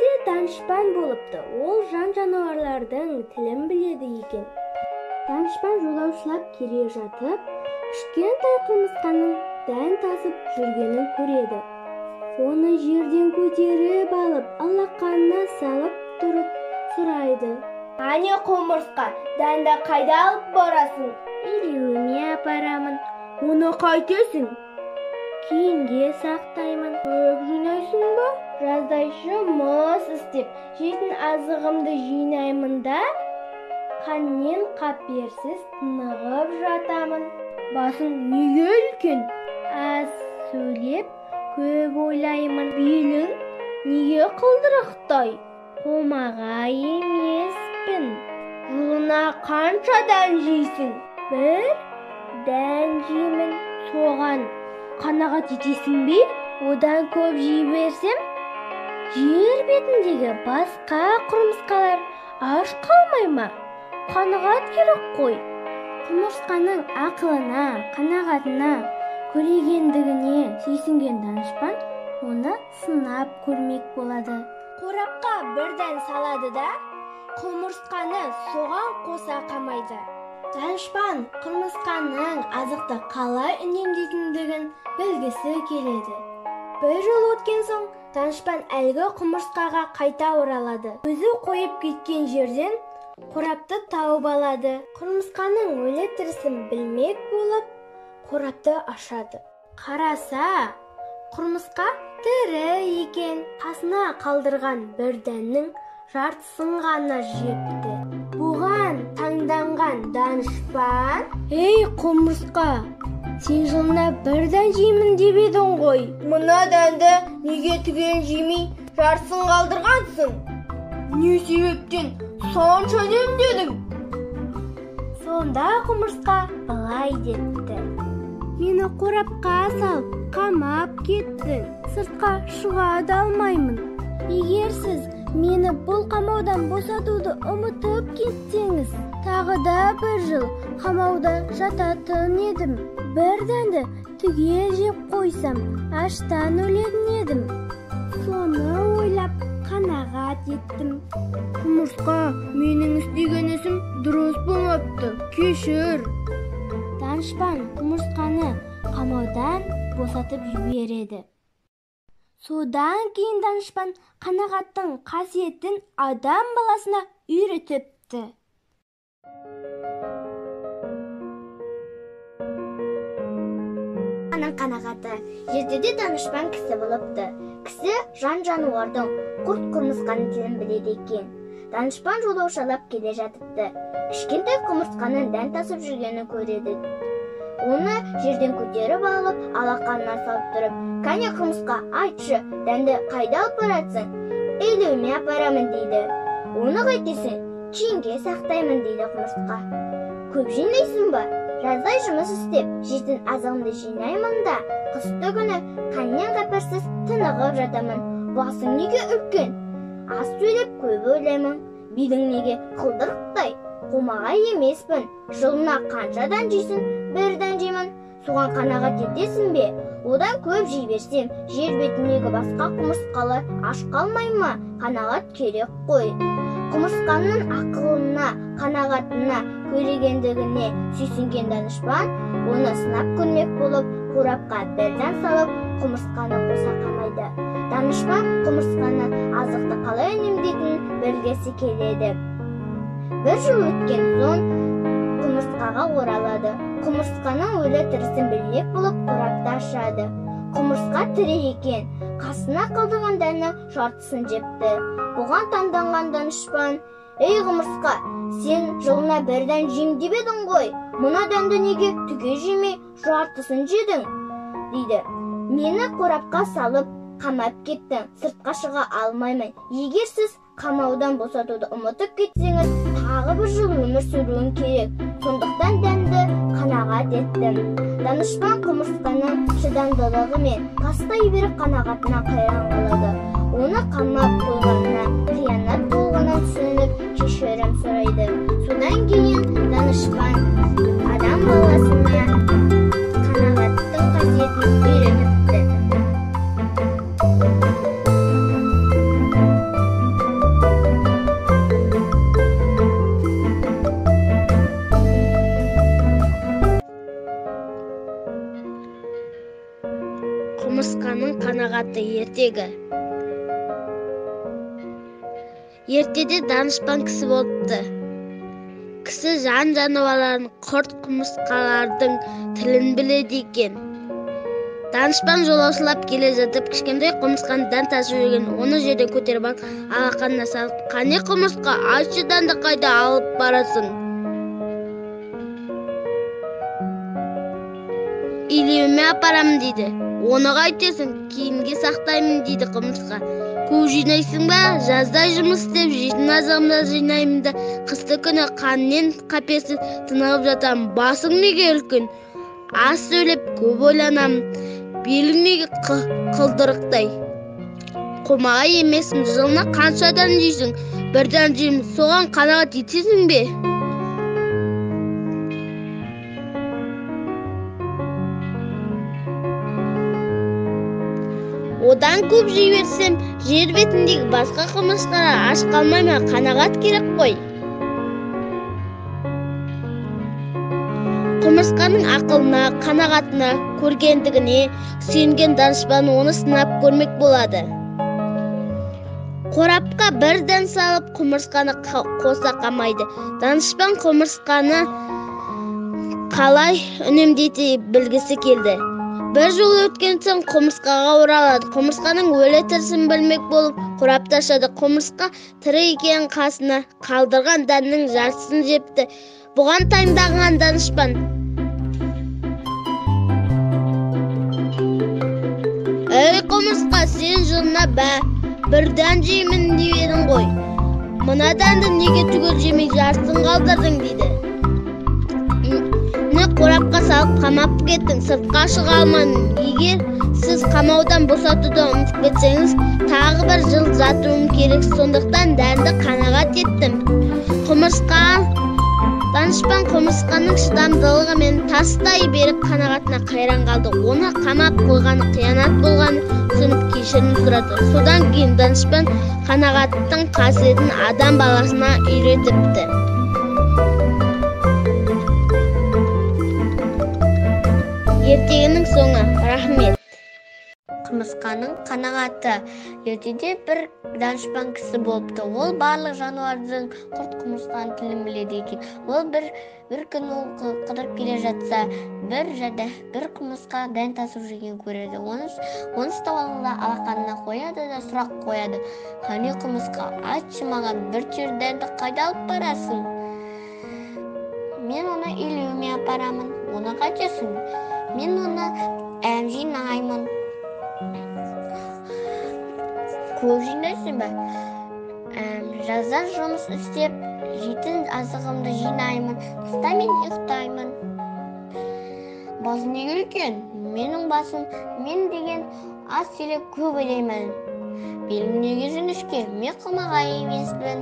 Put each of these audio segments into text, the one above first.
Ертеде данышпан болыпты. Ол жан-жануарлардың тілін біледі екен. Данышпан жолаушылап келе жатып, кішкентай құмырсқаның дән тасып жүргенін көреді. Оны жерден көтеріп алып, алақанына салып тұрып сұрайды. Әне құмырсқа, дәнді қайда алып барасың? Илеуіме апарамын. Оны қайтесің? Кейінге сақтаймын. Көп жинайсың ба? Жаздай жұмыс істеп, жейтін азығымды жинаймын да, қаннен қаперсіз тынығып жатамын. Басың неге үлкен? Аз сөйлеп, көп ойлаймын. Белің неге қылдырықтай? Қомаға емеспін. Жылына қанша дән жейсің? Бір дән жеймін. Соған қанағат етесің бе? Одан көп жей берсем, жер бетіндегі басқа құмырсқалар аш қалмай ма? Қанағат керек қой. Құмырсқаның ақылына, қанағатына, көрегендігіне сүйсінген данышпан оны сынап көрмек болады. Қорапқа бір дән салады да, құмырсқаны соған қоса қамайды. Данышпан құмырсқаның азықты қалай үнемдейтіндігін білгісі келеді. Бір жыл өткен соң данышпан әлгі құмырсқаға қайта оралады. Өзі қойып кеткен жерден қорапты тауып алады. Құмырсқаның өлі тірісін білмек болып қорапты ашады. Қараса, құмырсқа тірі екен. Қасына қалдырған бір дәннің жартысын ғана жепті. Бұған таңданған данышпан: "Ей, құмырсқа, сен жылына бір дән жеймін деп едің ғой. Мына дәнді неге түгел жемей жартысын қалдырғансың? Не себептен сонша үнемдедің?" Сонда құмырсқа былай депті: "Мені қорапқа салып қамап кеттің. Сыртқа шыға да алмаймын. Егер сіз мені бұл қамаудан босатуды ұмытып кетсеңіз, тағы да бір жыл қамауда жататын едім. Бір дәнді түгел жеп қойсам, аштан өлетін едім. Соны ойлап қанағат еттім." Құмырсқа, менің істеген ісім дұрыс болмапты, кешір. Данышпан құмырсқаны қамаудан босатып жібереді. Содан кейін данышпан қанағаттың қасиетін адам баласына үйретіпті. Қанағаты. Ертеде данышпан кісі болыпты. Кісі жан-жануардың, құрт құмырсқаның тілін біледі екен. Данышпан жолаушылап келе жатыпты. Кішкентай құмырсқаның дән тасып жүргенін көреді. Оны жерден көтеріп алып, алақанына салып тұрып: "Кәне құмырсқа, айтшы, дәнді қайда алып баратсың?" "Илеуіме апарамын", дейді. "Оны қайтесің?" "Кейінге сақтаймын", дейді құмырсқа. "Көп жинайсың ба?" "Жаздай жұмыс істеп, жейтін азығымды жинаймын да, қысты күні қаннен қаперсіз тынығып жатамын. Басың неге үлкен? Аз сөйлеп көп ойлаймын. Белің неге қылдырықтай? Қомаға емеспін. Жылына қанша дән жейсің? Бір дән жеймін. Соған қанағат етесің бе? Одан көп жей берсем, жер бетіндегі басқа құмырсқалар аш қалмай ма? Қанағат керек қой." Құмырсқаның ақылына, қанағатына, көрегендігіне сүйсінген данышпан оны сынап көрмек болып, қорапқа бір дән салып, құмырсқаны қоса қамайды. Данышпан құмырсқаны азықты қалай үнемдейтінін білгісі келеді. Бір жыл өткен соң құмырсқаға оралады. Құмырсқаның өлі тірісін білмек болып қорапты ашады. Құмырсқа тірі екен, қасына қалдырған дәннің жартысын жепті. Бұған таңданған данышпан: "Ей құмырсқа, сен жылына бір дән жеймін деп едің ғой. Мына дәнді неге түгел жемей жартысын жедің?" дейді. "Мені қорапқа салып қамап кеттің, сыртқа шыға алмаймын. Егер сіз қамаудан босатуды ұмытып кетсеңіз, тағы бір жыл өмір сүруім керек. Сондықтан дәнді қанағат еттім." Данышпан құмырсқаның шыдамдылығы мен тастай берік қанағатына қайран қалады. Оны қамап қойғанына қиянат болғанын түсініп, кешірім сұрайды. Содан кейін данышпан адам баласына қанағаттың қасиетін үйретіпті. атты ертегі. Ертеде данышпан кісі болыпты. Кісі жан-жануарлардың, құрт құмырсқалардың тілін біледі екен. Данышпан жолаушылап келе жатып, кішкентай құмырсқаны дән тасып жүрген, оны жерден көтеріп алып, алақанына салып, «Қане құмырсқа, айтшы, дәнді қайда алып барасың?» «Илеуіме апарамын», дейді. «Оны қайтесің?» «Киімге сақтаймын», дейді құмырсқа. «Көп жинайсың ба?» «Жазда жұмыс істеп, жейтін азығымды жинаймын да, қысты күні қаннен қаперсіз тынығып жатамын. Басың неге үлкен?» «Аз сөйлеп, көп ойланамын. Белің неге қылдырықтай?» «Қомағай емеспін. Жылына қанша дән жейсің?» «Бір дән жеймін». «Соған қанағат етесің бе?» «Одан көп жей берсем, жер бетіндегі басқа құмырсқалар аш қалмай ма? Қанағат керек қой». Құмырсқаның ақылына, қанағатына, көргендігіне сүйенген данышпан оны сынап көрмек болады. Қорапқа бір дән салып, құмырсқаны қоса қамайды. Данышпан құмырсқаны қалай үнемдейді білгісі келді. Бір жыл өткен соң құмырсқаға оралады. Құмырсқаның өлі тірісін білмек болып қорапты ашады. Құмырсқа тірі екенін қасына қалдырған дәннің жартысын жепті. Бұған таңданған данышпан: «Ей құмырсқа, сен жылына бір дән жеймін деп едің ғой. Мына дәнді неге түгел жемей жартысын қалдырдың?» дейді. «Мені қорапқа салып қамап кеттің, сыртқа шыға алмадым. Егер сіз қамаудан босатуды ұмытып кетсеңіз, тағы бір жыл жатуым керек. Сондықтан дәнді қанағат еттім». Данышпан құмырсқаның шыдамдылығы мен тастай берік қанағатына қайран қалды. Оны қамап қойғаны қиянат болғанын түсініп кешірім сұрады. Содан кейін данышпан қанағаттың қасиетін адам баласына үйретіпті. Ертегінің соңы. Рахмет. Құмырсқаның қанағаты. Ертеде бір данышпан кісі болыпты. Ол барлық жануардың, құрт құмырсқаның тілін біледі екен. Ол бір күн ол қыдырып келе жатса, бір құмырсқа дән тасып жүрген көреді. Оны ұстап алады да алақанына қояды да сұрақ қояды: «Қане құмырсқа, айтшы маған, бір түйір дәнді қайда алып барасың?» «Мен оны илеуіме апарамын». «Оны қайтесің?» «Мен оны жинаймын». «Көп жинайсың ба?» «Жазда жұмыс істеп, жейтін азығымды жинаймын, қыста мен ұйықтаймын». «Басың неге үлкен?» «Менің басым, мен деген аз сөйлеп көп ойлаймын». «Белің неге жіңішке?» «Мен қомағай емеспін».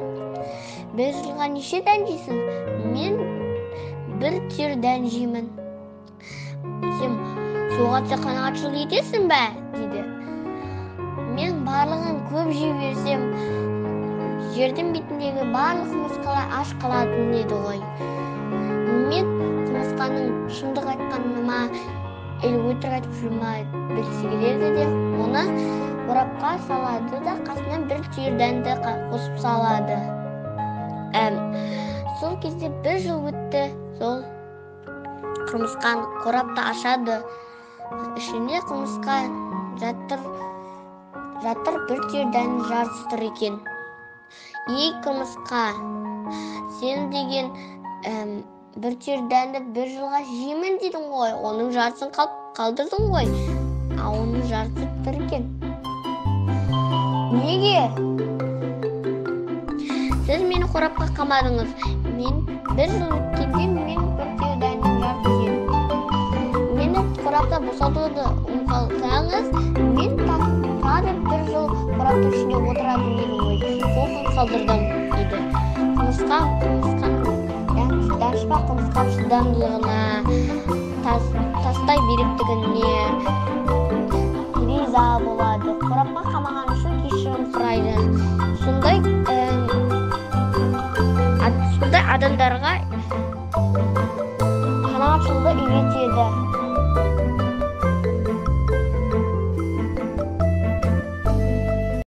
«Бір жылға неше дән жейсің?» «Мен бір түйір дән жеймін». «Сен соған қанағатшылық етесің бе?» дейді. «Мен барлығын көп жей берсем, жердің бетіндегі барлық құмырсқалар аш қалатын еді ғой». Мен құмырсқаның шындық айтқанына ма, или өтірік айтып жүр ма білгісі келеді де, оны қорапқа салады да, қасына бір түйір дәнді қосып салады. Сол кезде бір жыл өтті. Сол құмырсқаны қорапты ашады. Ішінде құмырсқа жатыр, бір түйір дәннің жартысы тұр екен. «Ей құмырсқа, сен деген бір түйір дәнді бір жылға жеймін дедің ғой, оның жартысын қалдырдың ғой, а оның жартысы тұр екен. Неге? Сіз мені қорапқа қамадыңыз. Мен бір жыл өткенде мен бір түйір дәннің жартысын жедім. Мені қорапта босатуды ұмытсаңыз, мен тағы бір жыл қораптың ішінде отыратын едім ғой, сосын қалдырдым», дейді. Данышпан құмырсқаның шыдамдылығына, тастай беріктігіне риза болады. Қорапқа қамаған үшін кешірім сұрайды. Сондай адамдарға